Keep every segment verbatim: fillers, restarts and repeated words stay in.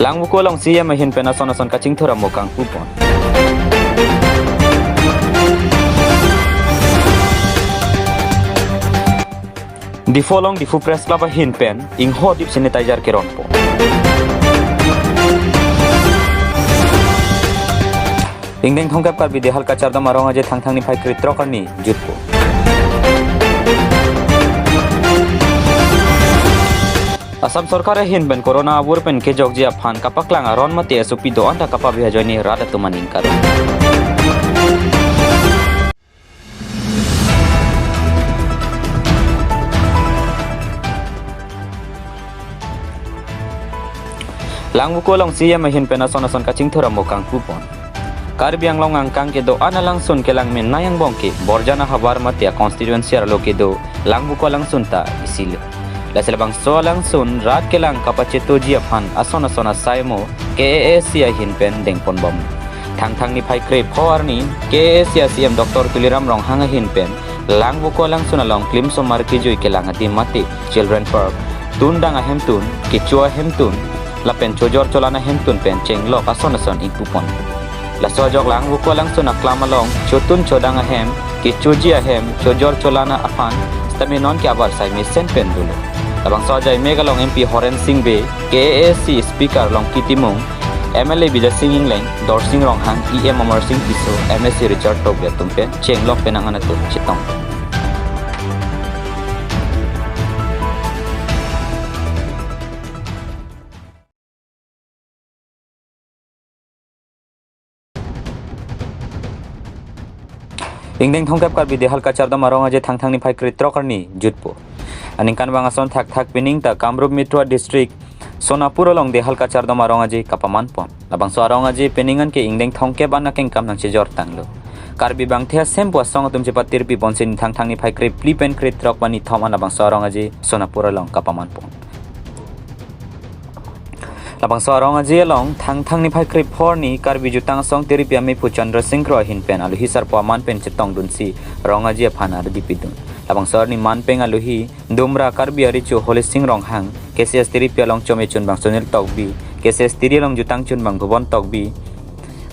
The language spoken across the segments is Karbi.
Langvoku along C E M ahin pen ason ason kachingthur amo kangpupon. Diphu along Diphu Press Club ahin pen ingho dip sanitizer keronpo. Ingdeng thomkep Karbi Dehal kachardom arong aje Thangthang niphai krethrok arni jutpo. Assam Sorkar ahin pen corona avur pen kejokji aphan kapaklang aron mate S O P do-an ta kapabe ajoine rat atum aningkan. Langvoku along C E M ahin pen ason ason kachingthur amo kangpupon. Karbi Anglong angkang kedo-an alangsun kelang menai angbong ke Borjan ahavar mate constituency arlo kedo Langvoku alangsun ta isilo. Lasi labangso alangsun rat kelang kapachetoji aphan ason ason asai amo K A A C ahin pen dengponbom. Thangthang niphai krepho arni K A A C a C M Doctor Tuliram Ronghang ahin pen Langvoku alangsun along klimsomar kejui kelang adim mate Children Park, tundang ahemtun, kecho ahemtun, lapen chojor cholan ahemtun pen chenglok ason ason ingpupon. Laso ajok Langvoku alangsun aklam along chotun chodang ahem, kechoji ahem, chojor cholan aphan sitame non ke avarsai mesen pen dolo. Labangso ajaimek along M P Horen Sing Bey, K A A C Speaker Longki Timung, M L A Bijay Sing Engleng, Dorsing Ronghang, E M Amar Sing Tisso, M A C Richard Tokbi atum pen chenglok penang an atum chetong. Ingdeng thomkep Karbi Dehal kachardom arong aje Thangthang niphai krethrok arni jutpo. Aningkanvang ason thakthak pining ta Kamrup Metro District Sonapur along Dehal kachardom arong aje kapamanpon. Labangso arong aje pining an ke ingdeng thomkep an akengkam nangchejor tanglo. Karbi bangthe asem pu asong atum chepatirpi ponsi Thangthang niphai krephli pen krethrok ba nithom an labangso arong aje Sonapur along kapamanpon. Labangso arong aje along Thangthang niphai krepho arni Karbi Jutang Asong Tiripi Amephu Chandra Sing Kro ahin pen aluhi sarpo aman pen chetongdunsi rong aje aphan ardi pidun. Labangso arni manpeng aluhi Dumra Karbi Arichu Holy Sing Ronghang, K C S Tiripi along chome chunbang Sunil Tokbi, K C S Tiri along jutang chunbang Bhuban Tokbi,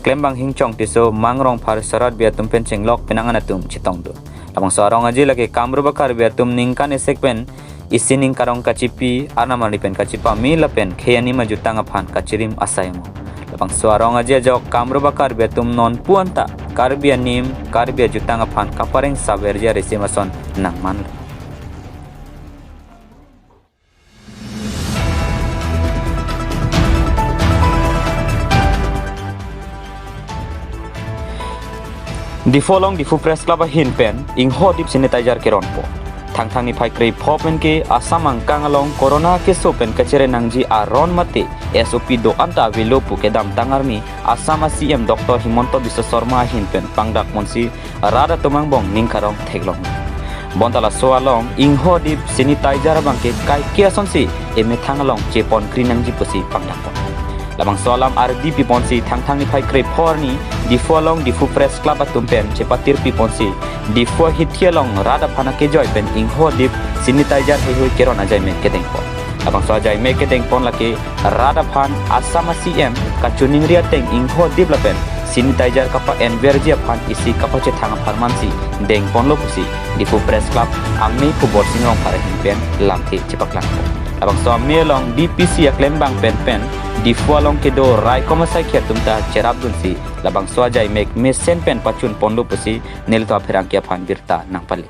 klembang Hingchong Tisso, Mang Rongphar, Sarat Bey atum pen chenglok penang an atum chetongdun. Labangso arong aje lake Kamrup a-Karbi atum ningkan esek pen isi ning karong kachipi, arnam arni pen kachipame lapen khei anim ajutang aphan kachirim asai amo. Labangso arong aje ajok Kamrup a-Karbi atum nonpu anta Karbi anim, Karbi ajutang aphan kapareng saverji arisim ason nangmanlo. Diphu along Diphu Press Club ahin pen ingho dip sanitizer keronpo. Thangthang niphai krepho pen ke Assam angkang along corona keso pen kachere nangji aron mate S O P do-an ta avelo pu kedamtang arni Assam a C M Doctor Himanta Biswa Sarma ahin pen pangdak ponsi rat atum angbong ning karong theklong. Bonta laso along ingho dip sanitizer abang ke kaike asonsi emethang along chepon kri nangji pusi pangdakpon. Labangso alam ardi piponsi Thangthang niphai krepho arni Diphu along Diphu Press Club atum pen chepatirpi ponsi Diphu ahithi along rat aphan akejoi pen ingho dip sanitizer heihui keron ajaimek kedengpon. Labangso ajaimek kedengpon lake rat aphan Assam a C M kachiningri ateng ingho dip lapen sanitizer kapa-enverji aphan isi kapachethang apharmansi dengponlo pusi Diphu Press Club amephu Borsing Rongphar ahin pen lamthe chepaklangpo. Labangso ame along D P C aklembang pen pen Diphu along kedo raikom asaikhi atum ta cherapdunsi labangso ajaimek mesen pen pachunponlo pusi nelitum apherangke aphan birta nangpale.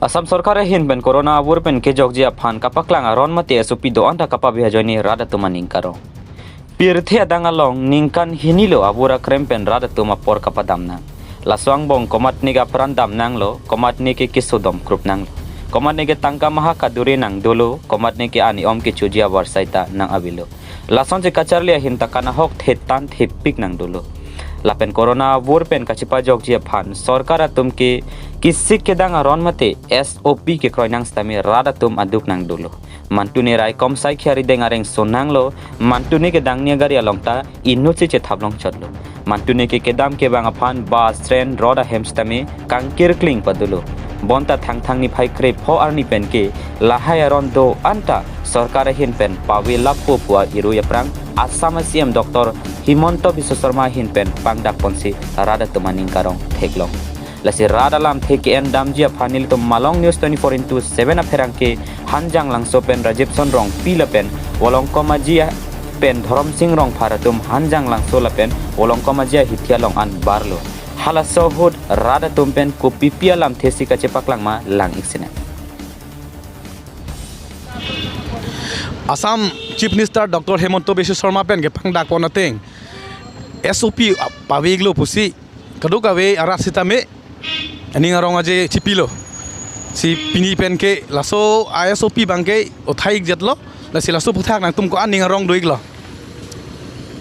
Assam Sorkar ahin pen corona avur pen kejokji aphan kapaklang aron mate S O P do-an ta kapabe ajoine rat atum aning karong. Pirthe adang along ningkan hini lo avur akrem pen rat atum apor kapadam nang. Laso angbong komatne ke apran dam nanglo, komatne ke keso dom krup nanglo. Komatne ke tangka maha kadure nang dolo, komatne ke ani om kechoji avarsai ta nang avelo. Lasonsi kacharli ahin ta kanahok thetan thepik nang dolo. Lapen corona avur pen kachepajokji aphan sorkar atum ke kesik kedang aron mate S O P kekroi nang sitame rat atum aduk nang dolo. Mantune raikom saikhi arideng areng sonanglo, mantune ke dangni agari along ta inutsi chethap longchotlo. Mantune ke kedam kevang aphan bus, train, rot ahem sitame kangkirkling padolo. Bonta Thangthang niphai krepho arni pen ke lahai aron do-an ta sorkar ahin pen pave lapo pu irui aphrang Assam a C M Doctor Himanta Biswa Sarma ahin pen pangdak ponsi rat atum aning karong theklong. Lasi rat alamthe ke-en damji aphan nelitum Malong News twenty-four into seven apherangke Hanjanglangso pen Rajibson Rongpi lapen Volongkom Aji pen Dhoromsing Rongphar atum Hanjanglangso lapen Volongkom Aji ahithi along an barlo. Halaso ahut rat atum pen kopipi alamthe si kachepaklang ma lang-ik sinang. Assam Chief Minister Doctor Himanta Biswa Sarma pen kepangdak pon ateng S O P pave-iklo pusi kadokave arat sitame aning arong aje chipilo. Si pini pen ke laso a S O P abang ke uthai-ik jetlo. Lasi laso aphuthak nangtum ko-an ning arong do-iklo?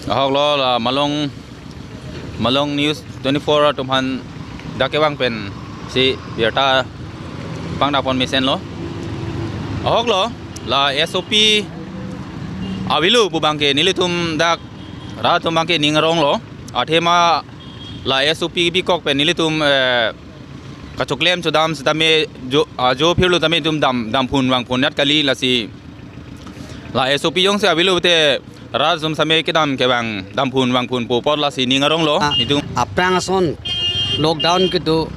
Ahoklo, la Malong, Malong News twenty-four atum aphan dak kevang pensi birta pangdak pon mesenlo. Ahoklo, la S O P avelo pu abang ke nelitum dak rat atum abang ke ning aronglo. Athema la S O P bikok pen nelitum, eh, kachoklem chodam sitame jo, ah, jo phirlo tame itum dam, damphun vangphun nat kali. Lasi la S O P jongsi avelo te rat atum sitame kedam kevang damphun vangphunpo apot lasi ning aronglo. Ah, itum aphrang ason lockdown kedo,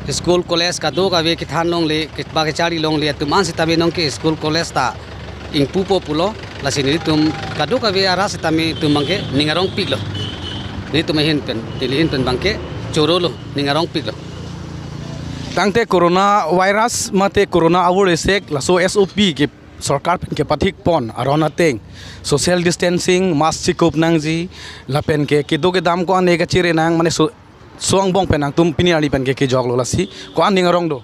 school college kadokave kethan longle, keba kechari longle atum an sitame nonke school college ta ingpupo pulo. Lasi nelitum kadokave arat sitame itum abang ke ning arongpiklo. Nelitum ahin pen, neli ahin pen abang ke chorolo, ning arongpiklo. Tangte corona virus mate corona avur esek laso S O P ke sorkar pen kepathik pon aron ateng social distancing, mask chekup nangji, lapen ke kedo kedam ko-an ke kachere nang, mane so, so angbong pen nangtum pini arni pen ke kejoklo, lasi ko-an ning arong do?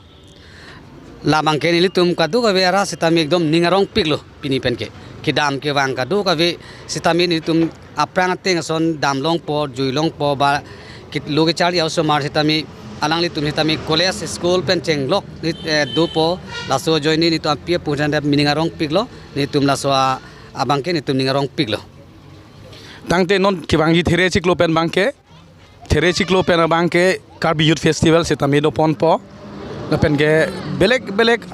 Labang ke nelitum kadokave arat sitame ekdom ning arongpiklo pini pen ke. Kedam kevang kadokave sitame nelitum aphrang ateng ason dam longpo, jui longpo ba kit lo kecharli a-osomar sitame alanglitum sitame college school pen chenglok nit, eh, dopo, laso ajoine nelitum api apo jan dap ning arongpiklo, nelitum laso a, abang ke nelitum ning arongpiklo. Tangte non kevangji There chiklo pen abang ke, There chiklo pen abang ke Karbi Youth Festival sitame doponpo. Lapen ke belek belek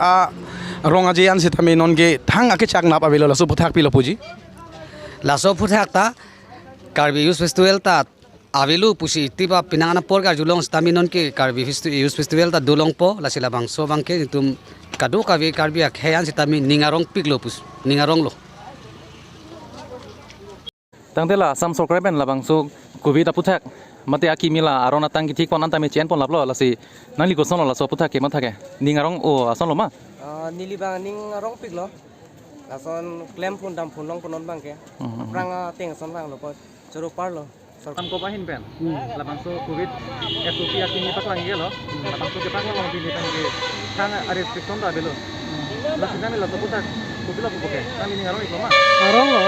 arong aje an sitame nonke thang akechak nap avelo, laso aphuthak pilo puji? Laso aphuthak ta Karbi Youth Festival ta avelo pusi tipa penang anapor karjulong sitame nonke Karbi Festi-, Youth Festival ta dolongpo, lasi labangso abang ke nelitum kadokave Karbi akhei an sitame ning arongpiklo pus, ning aronglo. Tangte la Assam sorkar pen labangso covid aphuthak mate akimi la aron atang kethik pon an tame che-en pon laplo, lasi nangli kosonlo laso aphuthak ke matha ke? Ning arong o asonlo ma? Ah, neli abang ning arongpiklo. Lason klemphun damphun longpo non abang ke. Hmm, hmm, hmm. Aphrang ateng ason vanglo ko choro parlo. Sorkar ko ahin pen. Hmm. Labangso covid S O P akimi paklang iklo. Labangso kepaklang pini pen ke thang a-restriction ta avelo. Hmm. Lasi nangli laso aphuthak kopilo puke? Nangli ning arong-iklo ma? Aronglo.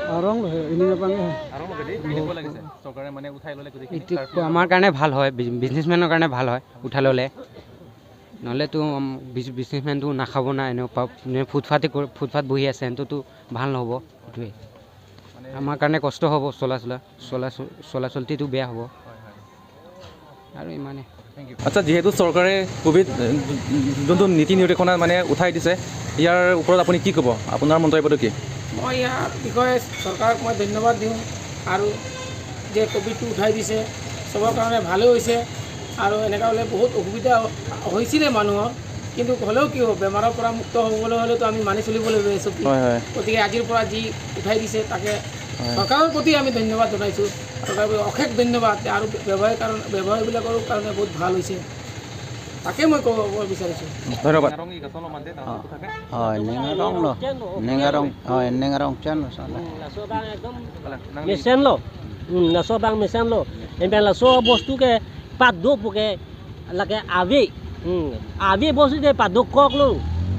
Aronglo he, ini apa nge? Aronglo ke dei, oh, pini ko lagise? চৰকাৰে মানে উঠাই ল'লে গোটেইখিনি, এইটো কাৰ্ফিউ আমাৰ কাৰণে ভাল হয়, বিজ-, বিজনেছমেনৰ কাৰণে ভাল হয়, উঠাই ল'লে। নহ'লেতো, উম, বিজ-, বিজনেছমেনটো নাখাব না, এনেও পা-, মানে ফুটপাতে কৰ-, ফুটপাত বহি আছে, সিহঁততো ভাল নহ'ব, সেইটোৱে। মানে আমাৰ কাৰণে কষ্ট হ'ব, চলা চলা, চলা চ-, চলা চলতিটো বেয়া হ'ব। হয়, হয়। আৰু ইমানে। আচ্ছা, যিহেতু চৰকাৰে কোভিড, এ, যোনটো নীতি নিৰ্দেশনা মানে উঠাই দিছে, ইয়াৰ ওপৰত আপুনি কি ক'ব? আপোনাৰ মন্তব্যটো কি? মই ইয়াৰ বিষয়ে চৰকাৰক মই ধন্যবাদ দিওঁ আৰু যে কোভিডটো উঠাই দিছে, চবৰ কাৰণে ভালেই হৈছে। আৰু এনেকুৱা হ'লে বহুত অসুবিধা হৈছিলে মানুহৰ, কিন্তু হ'লেও কি হ'ব, বেমাৰৰ পৰা মুক্ত হ'বলৈ হ'লেতো আমি মানি চলিব লাগিব এই চব। হয়, হয়। গতিকে আজিৰ পৰা যি উঠাই দিছে, তাকে হয়। চৰকাৰৰ প্ৰতি আমি ধন্যবাদ জনাইছোঁ। চৰকাৰৰ প্ৰতি অশেষ ধন্যবাদ আৰু ব্যৱসায় কাৰণ, ব্যৱসায়ীবিলাকৰ কাৰণে বহুত ভাল হৈছে। তাকে মই ক'ব বিচাৰিছোঁ। ধন্যবাদ। Ningarong-ik asonlo mate, tangte aphuthak ke? Hoi, ningaronglo. Ningarong, hoi, ningarong chenlo sala. Laso abang ekdom mesenlo. Hmm, laso abang mesenlo. Empen laso bostu ke pado puke lake ave. Hmm, ave bostu te padokoklo.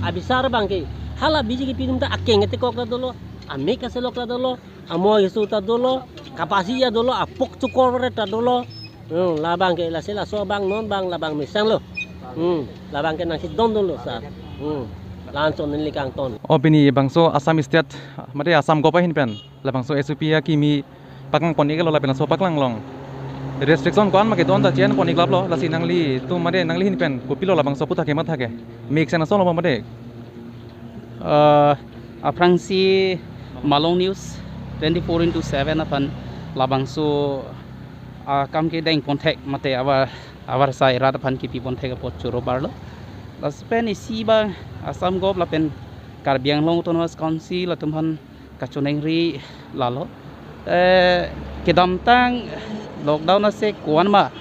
Abisar abang ke. Hala biji kepi atum ta akeng ete kok ta dolo. Amek aselok ta dolo. Amo isu ta dolo, Kapasi ya dolo, apok chukor re ta dolo. Hmm, labang ke lasi laso abang non abang labang mesang lo. Hmm, labang ke nangsi don dolo sa. Hmm, lanson neli kangton. O pini bangso Assam State, mate Assam Govt ahin pen labangso S O P akimi paklang pon-ik lo lapen laso paklang along restriction ko-an ma kedo-an ta che-en pon-ik lap lo, lasi nanglitum mate nangli ahin pen kopilo labangso aputhak ke matha ke? Mesen ason lo ma mate? Eh, aphrangsi Malong News twenty-four into seven aphan labangso akam kedeng pon thek mate abar, abar sai rat aphan kipi pon thek apot choro parlo. Laso pen isi abang Assam Govt lapen Karbi Anglong Autonomous Council atum aphan kachoningri lalo. Eh, kedamtang lockdown ase ko-an ma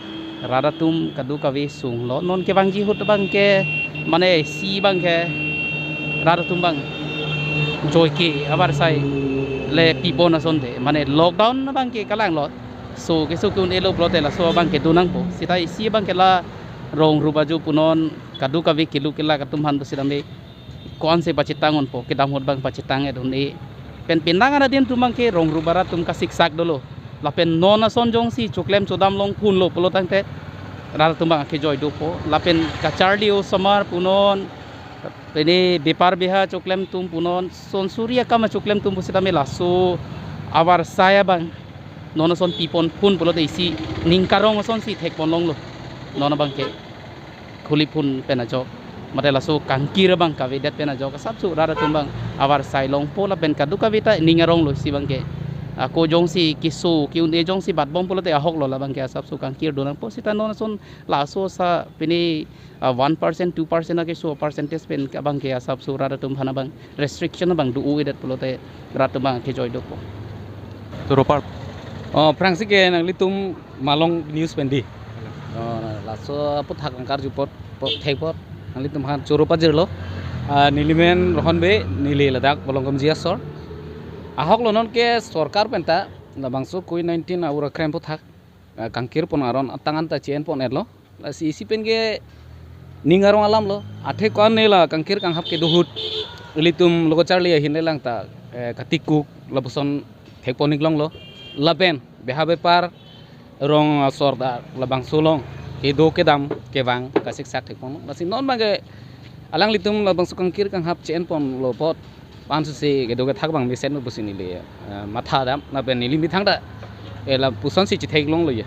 rat atum kadokave sunglo. Non kevangji ahut abang ke mane isi abang ke rat atum abang joike abar sai le pi pon asonte. Mane lockdown abang ke kalang lo. So keso ke-un-e lo pulote laso abang ke do nangpo. Seta isi abang ke la rong rup ajo punon kadokave kelu kelak atum aphan pusitame ko-ansi pachetang unpo, kedam ahut abang pachetang-et un-e. Pen penang an adim atum abang ke rong rup arat atum kasiksak dolo. Lapen non ason jongsi choklem chodam longphun lo pulo tangte rat atum abang akejoi dopo. Lapen kacharli osomar punon, pini bepar beha choklem atum punon, son suri akam achoklem atum pusitame laso abar sai abang non ason pi pon phun pulote isi ning karong asonsi thek pon longlo. Non abang ke khuli phun pen ajok, mate laso kangkir abang kavedet pen ajok asapso rat atum abang abar sai longpo lapen kadokave ta ning arong lo isi abang ke. Ako jongsi keso ke-un-e jongsi bat bom pulote ahok lo labang ke asapso kangkir do nangpo. Seta non ason laso sa pini, ah, one percent, two percent akeso percentage pen abang ke asapso rat atum aphan abang restriction abang do-un-edet pulote rat atum abang akejoi dopo. Choro par. Oh, aphrangsi ke nanglitum Malong News pen di. Oh, laso aputhak nangkarju apot, apot, thek apot nanglitum aphan choro pajirlo. Ah, neli men Rohon Bey, neli ladak Bolongkomji asor. Ahok lo non ke sorkar pen ta labangso covid nineteen aura krem aputhak, ah, kangkir pon aron atang an ta che-en pon-et lo. Lasi isi pen ke ning arong alam lo. Athe ko-an ne la kangkir kanghap kedo ahut ilitum lo kacharli ahin le lang ta, eh, katikuk lapuson thek pon-ik longlo. Lapen beha bepar rong asor ta labangso along kedo kedam kevang kasiksak thek pon. Lasi non abang ke alanglitum labangso kangkir kanghap che-en ponlo apot pansusi kedo kethak abang mesen pusi neli, eh, matha dam lapen neli methang ta, eh, lapusonsi chethek longlo ya.